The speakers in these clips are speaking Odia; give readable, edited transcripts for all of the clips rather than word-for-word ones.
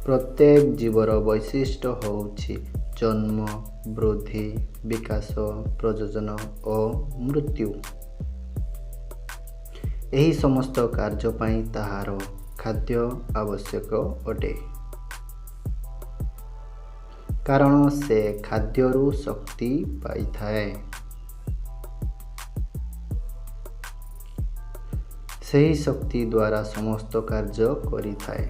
ପ୍ରତ୍ୟେକ ଜୀବର ବୈଶିଷ୍ଟ୍ୟ ହେଉଛି ଜନ୍ମ, ବୃଦ୍ଧି, ବିକାଶ, ପ୍ରଜନନ ଓ ମୃତ୍ୟୁ। ଏହି ସମସ୍ତ କାର୍ଯ୍ୟ ପାଇଁ ତାହାର ଖାଦ୍ୟ ଆବଶ୍ୟକ ଅଟେ, କାରଣ ସେ ଖାଦ୍ୟରୁ ଶକ୍ତି ପାଇଥାଏ। ସେହି ଶକ୍ତି ଦ୍ୱାରା ସମସ୍ତ କାର୍ଯ୍ୟ କରିଥାଏ।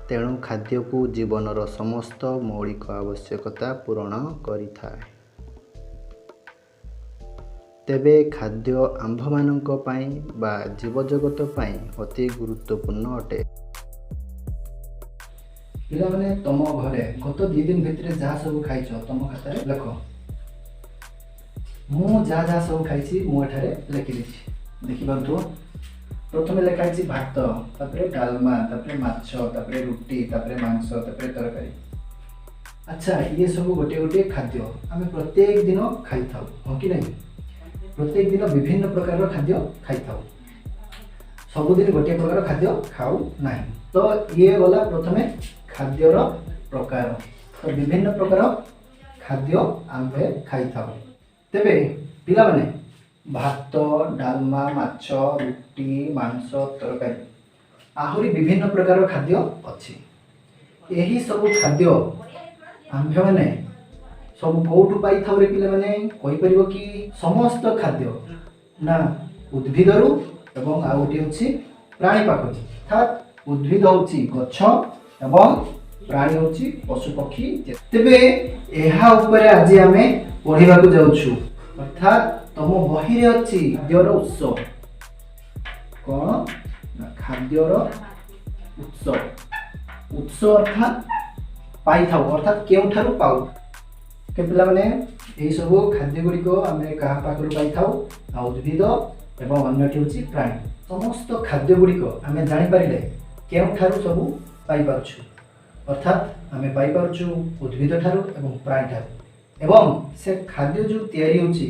ତେଣୁ ଖାଦ୍ୟକୁ ଜୀବନର ସମସ୍ତ ମୌଳିକ ଆବଶ୍ୟକତା ପୂରଣ କରିଥାଏ। ତେବେ ଖାଦ୍ୟ ଆମ୍ଭମାନଙ୍କ ପାଇଁ ବା ଜୀବଜଗତ ପାଇଁ ଅତି ଗୁରୁତ୍ୱପୂର୍ଣ୍ଣ ଅଟେ। ପିଲାମାନେ, ତମ ଘରେ ଗତ 2 ଦିନ ଭିତରେ ଯାହା ସବୁ ଖାଇଛ ତମ ଖାତାରେ ଲେଖ। ମୁଁ ଯାହା ଯାହା ସବୁ ଖାଇଛି ମୁଁ ଏଠାରେ ଲେଖିଦେଇଛି, ଦେଖିପାରୁଥିବ। ପ୍ରଥମେ ଲେଖା ହେଇଛି ଭାତ, ତାପରେ ଡାଲମା, ତାପରେ ମାଛ, ତାପରେ ରୁଟି, ତାପରେ ମାଂସ, ତାପରେ ତରକାରୀ। ଆଚ୍ଛା, ଇଏ ସବୁ ଗୋଟିଏ ଗୋଟିଏ ଖାଦ୍ୟ ଆମେ ପ୍ରତ୍ୟେକ ଦିନ ଖାଇଥାଉ, ହଁ କି ନାହିଁ? ପ୍ରତ୍ୟେକ ଦିନ ବିଭିନ୍ନ ପ୍ରକାରର ଖାଦ୍ୟ ଖାଇଥାଉ, ସବୁଦିନ ଗୋଟିଏ ପ୍ରକାର ଖାଦ୍ୟ ଖାଉ ନାହିଁ। ତ ଇଏ ଗଲା ପ୍ରଥମେ ଖାଦ୍ୟର ପ୍ରକାର। ତ ବିଭିନ୍ନ ପ୍ରକାର ଖାଦ୍ୟ ଆମ୍ଭେ ଖାଇଥାଉ। ତେବେ ପିଲାମାନେ, ଭାତ, ଡାଲମା, ମାଛ, ରୁଟି, ମାଂସ, ତରକାରୀ, ଆହୁରି ବିଭିନ୍ନ ପ୍ରକାରର ଖାଦ୍ୟ ଅଛି। ଏହି ସବୁ ଖାଦ୍ୟ ଆମ୍ଭେମାନେ ସବୁ କେଉଁଠୁ ପାଇଥାଉ ରେ ପିଲାମାନେ, କହିପାରିବ କି? ସମସ୍ତ ଖାଦ୍ୟ ନା ଉଦ୍ଭିଦରୁ ଏବଂ ଆଉ ଗୋଟିଏ ହେଉଛି ପ୍ରାଣୀ ପାଖରୁ। ଅର୍ଥାତ୍ ଉଦ୍ଭିଦ ହେଉଛି ଗଛ ଏବଂ ପ୍ରାଣୀ ହେଉଛି ପଶୁପକ୍ଷୀ। ତେବେ ଏହା ଉପରେ ଆଜି ଆମେ ପଢ଼ିବାକୁ ଯାଉଛୁ। ଅର୍ଥାତ୍ ତମ ବହିରେ ଅଛି ଖାଦ୍ୟର ଉତ୍ସ। କ'ଣ ନା ଖାଦ୍ୟର ଉତ୍ସ। ଉତ୍ସ ଅର୍ଥାତ୍ ପାଇଥାଉ, ଅର୍ଥାତ୍ କେଉଁଠାରୁ ପାଉ। ପିଲାମାନେ, ଏହିସବୁ ଖାଦ୍ୟ ଗୁଡ଼ିକ ଆମେ କାହା ପାଖରୁ ପାଇଥାଉ? ନା ଉଦ୍ଭିଦ ଏବଂ ଅନ୍ୟଟି ହେଉଛି ପ୍ରାଣୀ। ସମସ୍ତ ଖାଦ୍ୟ ଗୁଡ଼ିକ ଆମେ ଜାଣିପାରିଲେ କେଉଁଠାରୁ ସବୁ ପାଇପାରୁଛୁ। ଅର୍ଥାତ୍ ଆମେ ପାଇପାରୁଛୁ ଉଦ୍ଭିଦ ଠାରୁ ଏବଂ ପ୍ରାଣୀ ଠାରୁ। ଏବଂ ସେ ଖାଦ୍ୟ ଯେଉଁ ତିଆରି ହେଉଛି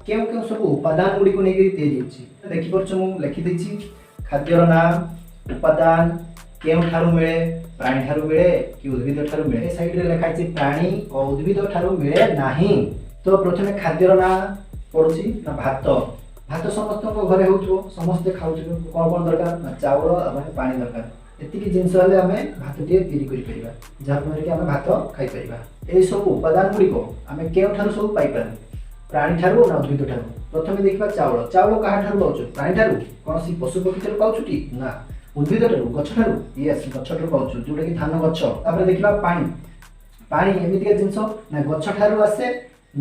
କେଉଁ କେଉଁ ସବୁ ଉପାଦାନ ଗୁଡ଼ିକୁ ନେଇକରି ତିଆରି ହେଉଛି ଦେଖିପାରୁଛ। ମୁଁ ଲେଖିଦେଇଛି ଖାଦ୍ୟର ନାଁ, ଉପାଦାନ କେଉଁଠାରୁ ମିଳେ, ପ୍ରାଣୀ ଠାରୁ ମିଳେ କି ଉଦ୍ଭିଦ ଠାରୁ ମିଳେ। ଏ ସାଇଡ଼ରେ ଲେଖା ହେଇଛି ପ୍ରାଣୀ ଓ ଉଦ୍ଭିଦ ଠାରୁ ମିଳେ ନାହିଁ। ତ ପ୍ରଥମେ ଖାଦ୍ୟର ନାଁ ପଡ଼ୁଛି ନା ଭାତ। ଭାତ ସମସ୍ତଙ୍କ ଘରେ ହେଉଥିବ, ସମସ୍ତେ ଖାଉଥିବେ। କ'ଣ କ'ଣ ଦରକାର ନା ଚାଉଳ ଏବଂ ପାଣି ଦରକାର। ଏତିକି ଜିନିଷ ହେଲେ ଆମେ ଭାତଟିଏ ତିଆରି କରିପାରିବା, ଯାହାଫଳରେ କି ଆମେ ଭାତ ଖାଇପାରିବା। ଏହିସବୁ ଉପାଦାନ ଗୁଡ଼ିକ ଆମେ କେଉଁଠାରୁ ସବୁ ପାଇପାରୁ, ପ୍ରାଣୀ ଠାରୁ ନା ଉଦ୍ଭିଦ ଠାରୁ? ପ୍ରଥମେ ଦେଖିବା ଚାଉଳ। ଚାଉଳ କାହାଠାରୁ ପାଉଛୁ? ପ୍ରାଣୀ ଠାରୁ? କୌଣସି ପଶୁପକ୍ଷୀ ଠାରୁ ପାଉଛୁ କି ନା ଉଦ୍ଭିଦ ଠାରୁ? ଗଛ ଠାରୁ? ୟେସ୍, ଗଛ ଠାରୁ ପାଉଛୁ, ଯେଉଁଟାକି ଧାନ ଗଛ। ତାପରେ ଦେଖିବା ପାଣି। ପାଣି ଏମିତିକା ଜିନିଷ ନା ଗଛ ଠାରୁ ଆସେ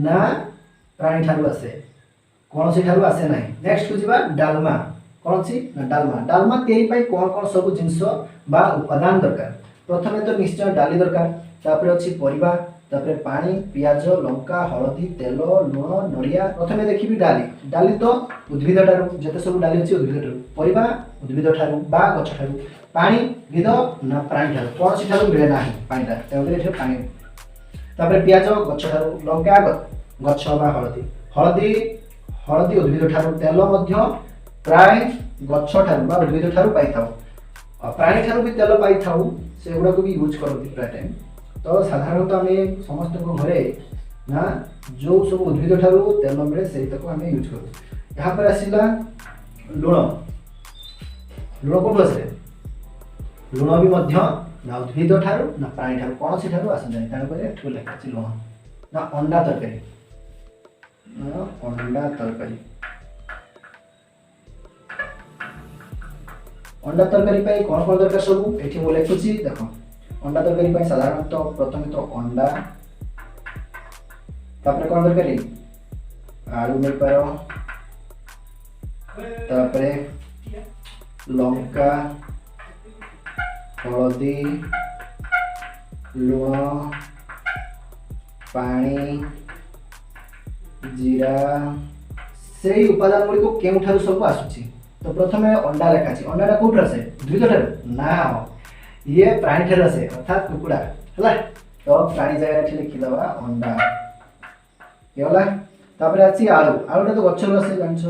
ନା ପ୍ରାଣୀ ଠାରୁ ଆସେ, କୌଣସି ଠାରୁ ଆସେ ନାହିଁ। ନେକ୍ସଟକୁ ଯିବା ଡାଲମା। କ'ଣ ଅଛି ନା ଡାଲମା। ଡାଲମା ତିଆରି ପାଇଁ କ'ଣ କ'ଣ ସବୁ ଜିନିଷ ବା ଉପାଦାନ ଦରକାର? ପ୍ରଥମେ ତ ନିଶ୍ଚୟ ଡାଲି ଦରକାର, ତାପରେ ଅଛି ପରିବା, ତାପରେ ପାଣି, ପିଆଜ, ଲଙ୍କା, ହଳଦୀ, ତେଲ, ଲୁଣ, ନଡ଼ିଆ। ପ୍ରଥମେ ଦେଖିବି ଡାଲି। ଡାଲି ତ ଉଦ୍ଭିଦ ଠାରୁ, ଯେତେ ସବୁ ଡାଲି ଅଛି ଉଦ୍ଭିଦ ଠାରୁ। ପରିବା ଉଦ୍ଭିଦ ଠାରୁ ବା ଗଛ ଠାରୁ। ପାଣି ଉଦ୍ଭିଦ ନା ପ୍ରାଣୀ ଠାରୁ? କୌଣସି ଠାରୁ ମିଳେ ନାହିଁ ପାଣିଟା, ତେଣୁକରି ଏଠି ପାଣି। ତାପରେ ପିଆଜ ଗଛ ଠାରୁ, ଲଙ୍କା ଗଛ ବା ହଳଦୀ, ହଳଦୀ ହଳଦୀ ଉଦ୍ଭିଦ ଠାରୁ। ତେଲ ମଧ୍ୟ ପ୍ରାୟ ଗଛ ଠାରୁ ବା ଉଦ୍ଭିଦ ଠାରୁ ପାଇଥାଉ, ପ୍ରାଣୀ ଠାରୁ ବି ତେଲ ପାଇଥାଉ, ସେଗୁଡ଼ାକୁ ବି ୟୁଜ୍ କରନ୍ତି ପ୍ରାୟ ଟାଇମ୍। ତ ସାଧାରଣତଃ ଆମେ ସମସ୍ତଙ୍କ ଘରେ ନା ଯେଉଁ ସବୁ ଉଦ୍ଭିଦ ଠାରୁ ତେଲ ମିଳେ ସେଇଟାକୁ ଆମେ ୟୁଜ୍ କରୁ। ଏହାପରେ ଆସିଲା ଲୁଣ। ଲୁଣ କେଉଁଠୁ ଆସେ? ଲୁଣ ବି ମଧ୍ୟ ନା ଉଦ୍ଭିଦ ଠାରୁ ନା ପ୍ରାଣୀ ଠାରୁ, କୌଣସି ଠାରୁ ଆସେ ନାହିଁ। ତେଣୁକରି ଏଠୁ ଲେଖା ଅଛି ଲୁଣ। ନା ଅଣ୍ଡା ତରକାରୀ, ନା ଅଣ୍ଡା ତରକାରୀ। ଅଣ୍ଡା ତରକାରୀ ପାଇଁ କ'ଣ କ'ଣ ଦରକାର ସବୁ ଏଠି ମୁଁ ଲେଖୁଛି ଦେଖ। ଅଣ୍ଡା ତରକାରୀ ପାଇଁ ସାଧାରଣତଃ ପ୍ରଥମେ ତ ଅଣ୍ଡା, ତାପରେ କ'ଣ ଦରକାର? ଆଳୁ ନେଇପାର, ତାପରେ ଲଙ୍କା, ହଳଦୀ, ଲୁଣ, ପାଣି, ଜିରା। ସେଇ ଉପାଦାନ ଗୁଡ଼ିକ କେଉଁଠାରୁ ସବୁ ଆସୁଛି? ତ ପ୍ରଥମେ ଅଣ୍ଡା ଲେଖା ଅଛି। ଅଣ୍ଡାଟା କେଉଁଠାରୁ ଆସେ? ଉଦ୍ଭିଦ ଠାରୁ ନା, ଇଏ ପ୍ରାଣୀ ଠାରୁ ଆସେ, ଅର୍ଥାତ୍ କୁକୁଡ଼ା। ହେଲା, ତ ପ୍ରାଣୀ ଜାଗାରେ ଏଠି ଲେଖିଦେବା ଅଣ୍ଡା ହେଇଗଲା। ତାପରେ ଅଛି ଆଳୁ। ଆଳୁଟା ତ ଗଛରୁ ଆସେ ଜାଣିଛ।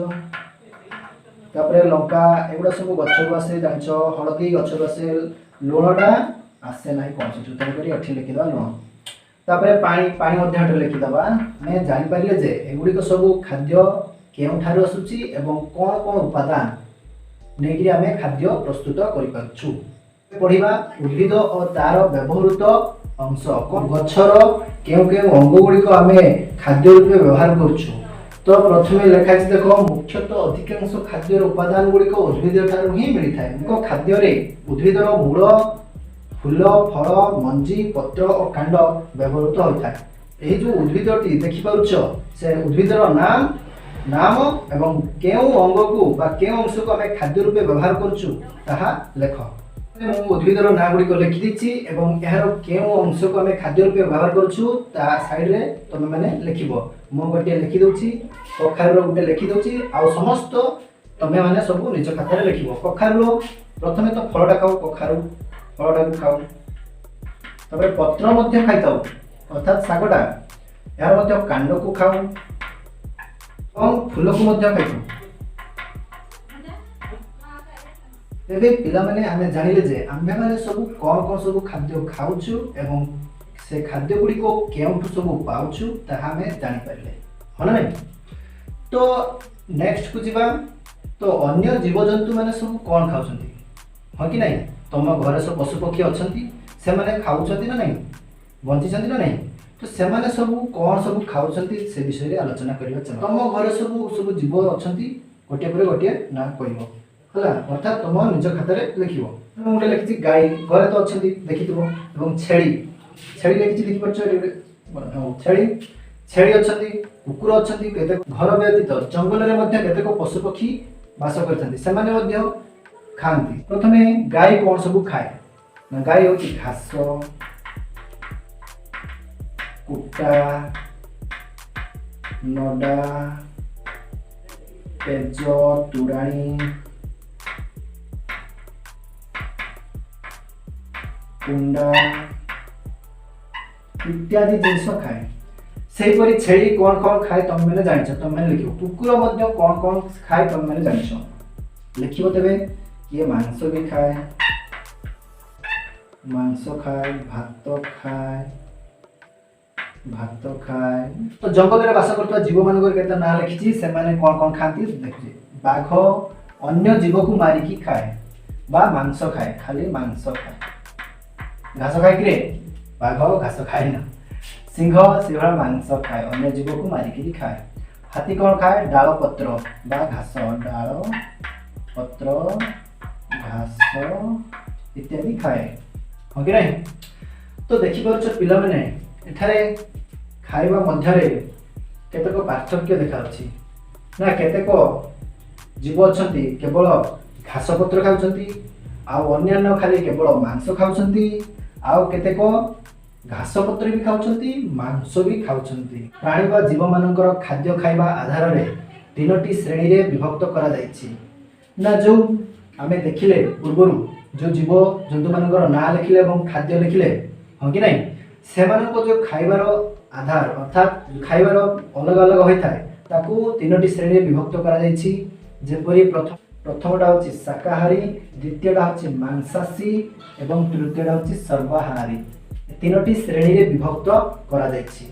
ତାପରେ ଲଙ୍କା, ଏଗୁଡ଼ା ସବୁ ଗଛରୁ ଆସେ ଜାଣିଛ। ହଳଦୀ ଗଛରୁ ଆସେ। ଲୁଣଟା ଆସେ ନାହିଁ କୌଣସିଠୁ, ତେଣୁକରି ଏଠି ଲେଖିଦେବା ଲୁଣ। ତାପରେ ପାଣି, ପାଣି ମଧ୍ୟ ଏଠି ଲେଖିଦେବା। ଆମେ ଜାଣିପାରିଲେ ଯେ ଏଗୁଡ଼ିକ ସବୁ ଖାଦ୍ୟ କେଉଁଠାରୁ ଆସୁଛି ଏବଂ କ'ଣ କ'ଣ ଉପାଦାନ ନେଇକରି ଆମେ ଖାଦ୍ୟ ପ୍ରସ୍ତୁତ କରିପାରୁଛୁ। ପଢ଼ିବା ଉଦ୍ଭିଦ ଓ ତାର ବ୍ୟବହୃତ ଅଂଶ। ଗଛର କେଉଁ କେଉଁ ଅଙ୍ଗ ଗୁଡ଼ିକ ଆମେ ଖାଦ୍ୟ ରୂପେ ବ୍ୟବହାର କରୁଛୁ। ତ ପ୍ରଥମେ ଲେଖା ହେଇଛି ଦେଖ, ମୁଖ୍ୟତଃ ଅଧିକାଂଶ ଖାଦ୍ୟର ଉପାଦାନ ଗୁଡ଼ିକ ଉଦ୍ଭିଦ ଠାରୁ ହିଁ ମିଳିଥାଏ। ଏକ ଖାଦ୍ୟରେ ଉଦ୍ଭିଦର ମୂଳ, ଫୁଲ, ଫଳ, ମଞ୍ଜି, ପତ୍ର ଓ କାଣ୍ଡ ବ୍ୟବହୃତ ହୋଇଥାଏ। ଏହି ଯେଉଁ ଉଦ୍ଭିଦଟି ଦେଖିପାରୁଛ, ସେ ଉଦ୍ଭିଦର ନାମ ଏବଂ କେଉଁ ଅଙ୍ଗକୁ ବା କେଉଁ ଅଂଶକୁ ଆମେ ଖାଦ୍ୟ ରୂପେ ବ୍ୟବହାର କରୁଛୁ ତାହା ଲେଖ। ମୁଁ ଉଦ୍ଭିଦର ନାଁ ଗୁଡ଼ିକ ଲେଖିଦେଇଛି ଏବଂ ଏହାର କେଉଁ ଅଂଶକୁ ଆମେ ଖାଦ୍ୟ ରୂପେ ବ୍ୟବହାର କରୁଛୁ ତା ସାଇଡ଼ରେ ତୁମେମାନେ ଲେଖିବ। ମୁଁ ଗୋଟିଏ ଲେଖିଦେଉଛି, କଖାରୁର ଗୋଟେ ଲେଖିଦେଉଛି, ଆଉ ସମସ୍ତ ତୁମେମାନେ ସବୁ ନିଜ ଖାତାରେ ଲେଖିବ। କଖାରୁର ପ୍ରଥମେ ତ ଫଳଟା ଖାଉ, କଖାରୁ ଫଳଟାକୁ ଖାଉ, ତାପରେ ପତ୍ର ମଧ୍ୟ ଖାଇଥାଉ ଅର୍ଥାତ୍ ଶାଗଟା, ଏହାର ମଧ୍ୟ କାଣ୍ଡକୁ ଖାଉ ଏବଂ ଫୁଲକୁ ମଧ୍ୟ ଖାଇଥାଉ। ତେବେ ପିଲାମାନେ ଆମେ ଜାଣିଲେ ଯେ ଆମ୍ଭେମାନେ ସବୁ କ'ଣ କ'ଣ ସବୁ ଖାଦ୍ୟ ଖାଉଛୁ ଏବଂ ସେ ଖାଦ୍ୟ ଗୁଡ଼ିକ କେଉଁଠୁ ସବୁ ପାଉଛୁ ତାହା ଆମେ ଜାଣିପାରିଲେ, ହଁ ନା ନାଇଁ? ତ ନେକ୍ସଟକୁ ଯିବା। ତ ଅନ୍ୟ ଜୀବଜନ୍ତୁମାନେ ସବୁ କ'ଣ ଖାଉଛନ୍ତି, ହଁ କି ନାଇଁ? ତମ ଘରେ ସବୁ ପଶୁପକ୍ଷୀ ଅଛନ୍ତି, ସେମାନେ ଖାଉଛନ୍ତି ନା ନାଇଁ, ବଞ୍ଚିଛନ୍ତି ନା ନାଇଁ? ତ ସେମାନେ ସବୁ କ'ଣ ସବୁ ଖାଉଛନ୍ତି ସେ ବିଷୟରେ ଆଲୋଚନା କରିବା। ଚାଲ, ତମ ଘରେ ସବୁ ସବୁ ଜୀବ ଅଛନ୍ତି, ଗୋଟିଏ ପରେ ଗୋଟିଏ ନାଁ କହିବ, ହେଲା? ଅର୍ଥାତ୍ ତମ ନିଜ ଖାତାରେ ଲେଖିବ। ମୁଁ ଗୋଟେ ଲେଖିଛି ଗାଈ, ଘରେ ତ ଅଛନ୍ତି ଦେଖିଥିବ, ଏବଂ ଛେଳି, ଛେଳି ଲେଖିଛି ଦେଖିପାରୁଛ ଏଠି ଗୋଟେ, ହଉ ଛେଳି, ଛେଳି ଅଛନ୍ତି, କୁକୁର ଅଛନ୍ତି। କେତେକ ଘର ବ୍ୟତୀତ ଜଙ୍ଗଲରେ ମଧ୍ୟ କେତେକ ପଶୁପକ୍ଷୀ ବାସ କରିଥାନ୍ତି, ସେମାନେ ମଧ୍ୟ ଖାଆନ୍ତି। ପ୍ରଥମେ ଗାଈ କ'ଣ ସବୁ ଖାଏ ନା, ଗାଈ ହେଉଛି ଘାସ, କୁଟା, ନଡ଼ା, ପେଜ, ତୋରାଣୀ, କୁଣ୍ଡା ଇତ୍ୟାଦି ଜିନିଷ ଖାଏ। ସେହିପରି ଛେଳି କ'ଣ କ'ଣ ଖାଏ ତମେମାନେ ଜାଣିଛ, ତମେମାନେ ଲେଖିବ। କୁକୁର ମଧ୍ୟ କ'ଣ କ'ଣ ଖାଏ ତମେମାନେ ଜାଣିଛ, ଲେଖିବ। ତେବେ କିଏ ମାଂସ ବି ଖାଏ, ମାଂସ ଖାଏ, ଭାତ ଖାଏ, ଭାତ ଖାଏ। ତ ଜଙ୍ଗଲରେ ବାସ କରୁଥିବା ଜୀବମାନଙ୍କର କେତେ ନାଁ ଲେଖିଛି, ସେମାନେ କ'ଣ କ'ଣ ଖାଆନ୍ତି ଦେଖୁଛି। ବାଘ ଅନ୍ୟ ଜୀବକୁ ମାରିକି ଖାଏ ବା ମାଂସ ଖାଏ, ଖାଲି ମାଂସ ଖାଏ। ଘାସ ଖାଏ କିରେ? ବାଘ ଘାସ ଖାଏ ନା। ସିଂହ ସେଭଳିଆ ମାଂସ ଖାଏ, ଅନ୍ୟ ଜୀବକୁ ମାରିକିରି ଖାଏ। ହାତୀ କ'ଣ ଖାଏ? ଡାଳ ପତ୍ର ବା ଘାସ, ଡାଳ ପତ୍ର, ଘାସ ଇତ୍ୟାଦି ଖାଏ, ହଁ କି ନାହିଁ? ତ ଦେଖିପାରୁଛ ପିଲାମାନେ, ଏଠାରେ ଖାଇବା ମଧ୍ୟରେ କେତେକ ପାର୍ଥକ୍ୟ ଦେଖାଯାଉଛି ନା। କେତେକ ଜୀବ ଅଛନ୍ତି କେବଳ ଘାସ ପତ୍ର ଖାଉଛନ୍ତି, ଆଉ ଅନ୍ୟାନ୍ୟ ଖାଲି କେବଳ ମାଂସ ଖାଉଛନ୍ତି, ଆଉ କେତେକ ଘାସ ପତ୍ର ବି ଖାଉଛନ୍ତି, ମାଂସ ବି ଖାଉଛନ୍ତି। ପ୍ରାଣୀ ବା ଜୀବମାନଙ୍କର ଖାଦ୍ୟ ଖାଇବା ଆଧାରରେ ତିନୋଟି ଶ୍ରେଣୀରେ ବିଭକ୍ତ କରାଯାଇଛି ନା। ଯେଉଁ ଆମେ ଦେଖିଲେ ପୂର୍ବରୁ ଯେଉଁ ଜୀବ ଜନ୍ତୁମାନଙ୍କର ନାଁ ଲେଖିଲେ ଏବଂ ଖାଦ୍ୟ ଲେଖିଲେ, ହଁ କି ନାହିଁ? ସେମାନଙ୍କ ଯେଉଁ ଖାଇବାର ଆଧାର ଅର୍ଥାତ୍ ଖାଇବାର ଅଲଗା ଅଲଗା ହୋଇଥାଏ, ତାକୁ ତିନୋଟି ଶ୍ରେଣୀରେ ବିଭକ୍ତ କରାଯାଇଛି। ଯେପରି ପ୍ରଥମଟା ହେଉଛି ଶାକାହାରୀ, ଦ୍ୱିତୀୟଟା ହେଉଛି ମାଂସାଶୀ ଏବଂ ତୃତୀୟଟା ହେଉଛି ସର୍ବାହାରୀ। ତିନୋଟି ଶ୍ରେଣୀରେ ବିଭକ୍ତ କରାଯାଇଛି।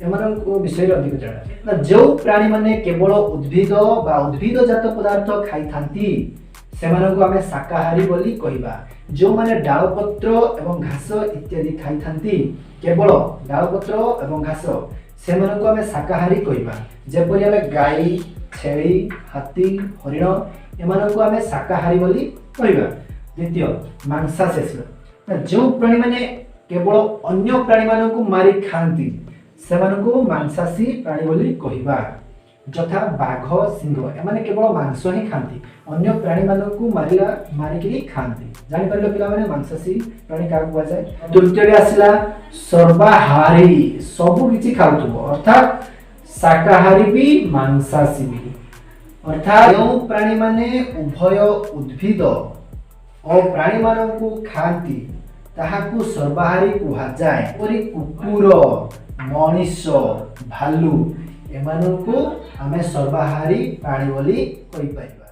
ଏମାନଙ୍କ ବିଷୟରେ ଅଧିକ ଜାଣା ନା, ଯେଉଁ ପ୍ରାଣୀମାନେ କେବଳ ଉଦ୍ଭିଦ ବା ଉଦ୍ଭିଦଜାତ ପଦାର୍ଥ ଖାଇଥାନ୍ତି ସେମାନଙ୍କୁ ଆମେ ଶାକାହାରୀ ବୋଲି କହିବା। ଯେଉଁମାନେ ଡାଳପତ୍ର ଏବଂ ଘାସ ଇତ୍ୟାଦି ଖାଇଥାନ୍ତି, କେବଳ ଡାଳପତ୍ର ଏବଂ ଘାସ, ସେମାନଙ୍କୁ ଆମେ ଶାକାହାରୀ କହିବା। ଯେପରି ଆମେ ଗାଈ, ଛେଳି, ହାତୀ, ହରିଣ ଏମାନଙ୍କୁ ଆମେ ଶାକାହାରୀ ବୋଲି କହିବା। ଦ୍ୱିତୀୟ ମାଂସାଶୀ ଆସିଲା ନା, ଯେଉଁ ପ୍ରାଣୀମାନେ କେବଳ ଅନ୍ୟ ପ୍ରାଣୀମାନଙ୍କୁ ମାରି ଖାଆନ୍ତି ସେମାନଙ୍କୁ ମାଂସାଶୀ ପ୍ରାଣୀ ବୋଲି କହିବା। ଯଥା ବାଘ, ସିଂହ, ଏମାନେ କେବଳ ମାଂସ ହିଁ ଖାଆନ୍ତି, ଅନ୍ୟ ପ୍ରାଣୀମାନଙ୍କୁ ମାରିକିରି ଖାଆନ୍ତି। ଜାଣିପାରିଲ ପିଲାମାନେ ମାଂସାଶୀ ପ୍ରାଣୀ କାହାକୁ କୁହାଯାଏ? ତୃତୀୟରେ ଆସିଲା ସର୍ବାହାରୀ, ସବୁ କିଛି ଖାଉଥିବ, ଅର୍ଥାତ୍ ଶାକାହାରୀ ବି ମାଂସାଶୀ ବି। ଅର୍ଥାତ୍ ଯେଉଁ ପ୍ରାଣୀମାନେ ଉଭୟ ଉଦ୍ଭିଦ ଓ ପ୍ରାଣୀମାନଙ୍କୁ ଖାଆନ୍ତି ତାହାକୁ ସର୍ବାହାରୀ କୁହାଯାଏ। ଯେପରି କୁକୁର, ମଣିଷ, ଭାଲୁ ଏମାନଙ୍କୁ ଆମେ ସର୍ବାହାରୀ ପ୍ରାଣୀ ବୋଲି କହିପାରିବା।